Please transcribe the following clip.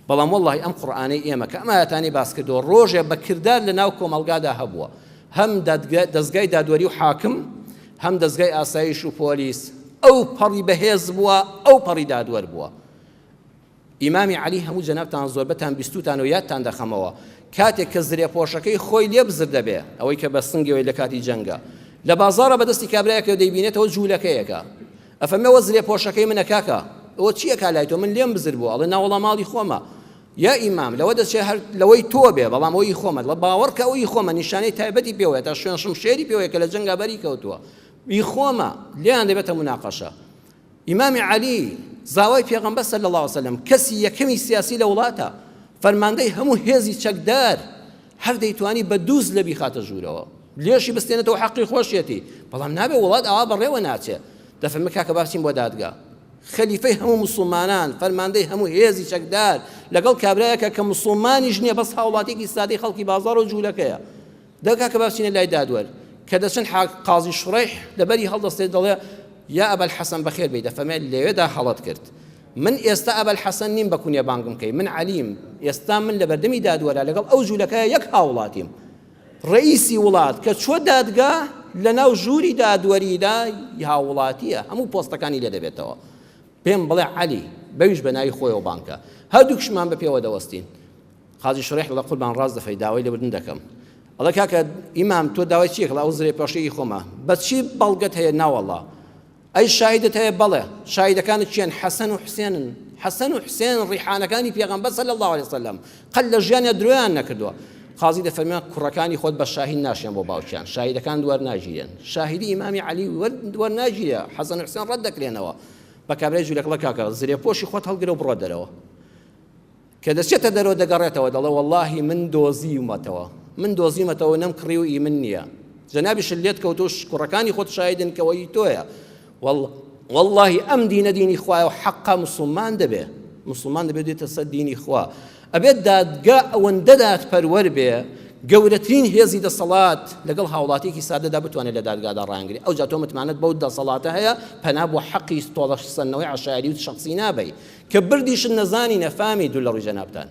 بەڵام وەڵڵاهی ئەم قورئانەی ئێمە کە ئەم ئایەتانەی باس کردەوە ڕۆژێ بە کردار لە ناو کۆمەڵگادا هەبووە، هەم دەزگای دادوەری و حاکم، هەم دەزگای ئاسایش و پۆلیس، ئەو پەڕی بەهێز بووە، ئەو پەڕی دادوەر بووە. ئیمامی عەلی هەموو جەنابتان زۆربەتان بیستوتانە و یادتان دەخەمەوە کاتێک کە زرێپۆشەکەی خۆی لێ بزر دەبێ، ئەوەی کە بە سنگەوەی لە کاتی جەنگە لە بازاڕە بە دەستی کابرایەکەوە دەیبینێتەوە جوولەکەیەکە، ئەفەرمێ ئەوە زرێ پۆشەکەی منە کاکە ئەوە چی ئەکا لای تۆ من لێم بزر بووە ئەڵێ ناوەڵا ماڵی خۆمە یا ئیمام لەوە دەچێ هەر لەوەی تۆ بێ بەڵام ئەوی خۆمە لە باوەڕ کە ئەوی خۆمە نیشانەی تایبەتی پێوەیە تا شوێن شمشێری پێوەیە کە لە جەنگا بەری کەوتووە ئی خۆمە لێیان دەبێتە مناقەشە. ئیمامی عەلی زاوای پێغەمبەر صلی اللە علیە وسلم کەسی یەکەمی سیاسی لە وڵاتە فەرماندەی هەموو هێزی چەکدار هەر دەیتوانی بە دووز لە بیخاتە ژوورەوە لێشی بستێنێتەوە حەقی خۆشیەتی بەڵام نابێ وڵات ئاوا بەڕێوە ناچێ دەفەرمێ کاکە با بچین بۆ دادگا خەلیفەی هەموو مسلمانان فەرماندەی هەموو هێزی چەکدار لەگەڵ کابرایەکە کە مسلمانیش نییە بەس هاوڵاتیەکی سادەی خەڵکی بازاڕ و جوولەکەیە دە کاکە با بچینە لای دادوەر. کە دەچن حاک قازی شوڕەیح لەبەری هەڵدەستێت دەڵێ، یا ئەبا الحەسەن بەخێر بێی، دەفەرمێ لەوێدا هەڵەت کرد. من ئێستا ئەبا الحەسەن نیم بە کونیە بانگم کەی، من عەلیم، ئێستا من لەبەردەمی دادوەرا لەگەڵ ئەو جوولەکەیە یەک هاوڵاتیم. ڕەئیسی وڵات کە چووە دادگا لەناو ژووری دادوەریدا هاووڵاتییە، هەموو پۆستەکانی لێ دەبێتەوە. پێم بڵێ عەلی، بەویش بە ناوی خۆیەوە بانگ کە. هەردووکشمان بە پێوە دەوەستین. قازی شڕیح دەڵێ قوربان ڕاست دەفەی داوای لێبوردن دەکەم. ئەڵێ کاکە ئیمام تۆ داوای چییە؟ ئەڵێ ئەو زرێ پۆشەی خۆمە. بە چی بەڵگەت هەیە؟ ناوەڵا. ئەی شاهیدت هەیە؟ بەڵێ. شاهیدەکانت کێن؟ حەسەن و حوسێنن. حەسەن و حوسێن ڕیحانەکانی پێغەمبەر صلی اللە علیه وسلم قەت لە ژیانیا درۆیان نەکردووە. قازی دەفەرموێ کوڕەکانی خۆت بە شاهید ناشێن بۆ باوکیان، شاهیدەکانت وەرناگیرێن. شاهیدی ئیمامی عەلی وەرناگیرێ، حەسەن و حوسێن ڕەت دەکرێنەوە. بە کابرای جولەکە کاکە زرێپۆشی خۆت هەڵگرە و بڕۆ دەرەوە. کە دەچێتە دەرەوە دەگەڕێتەوە دەڵێ وەڵاهی من دۆزیومەتەوە من دۆزیومەتەوە نەمکڕی و ئی من نییە جەنابیشت لێت کەوتو کوڕەکانی خۆت شایدن کەەوە ئی تۆیە واللهی ئەم دینە دینی خوایە و حەقا مسلمان دەبێ مسلمان دەبێت دێتە سەر دینی خوا ئەبێت دادگا ئەوەندە دادپەروەر بێ گەورەترین هێزی دەسەڵات لەگەڵ هاوڵاتیەکی سادەدا بتوانێت لە دادگادا ڕانگری ئەو جا تۆ متمانەت بەو دەسەڵاتە هەیە پەنا بۆ حەقی تۆڵەسەندنەوەی عەشایری و شخصی نابەی کە بردیشت نەزانی نەفامی دوور لە ڕووی جەنابتان.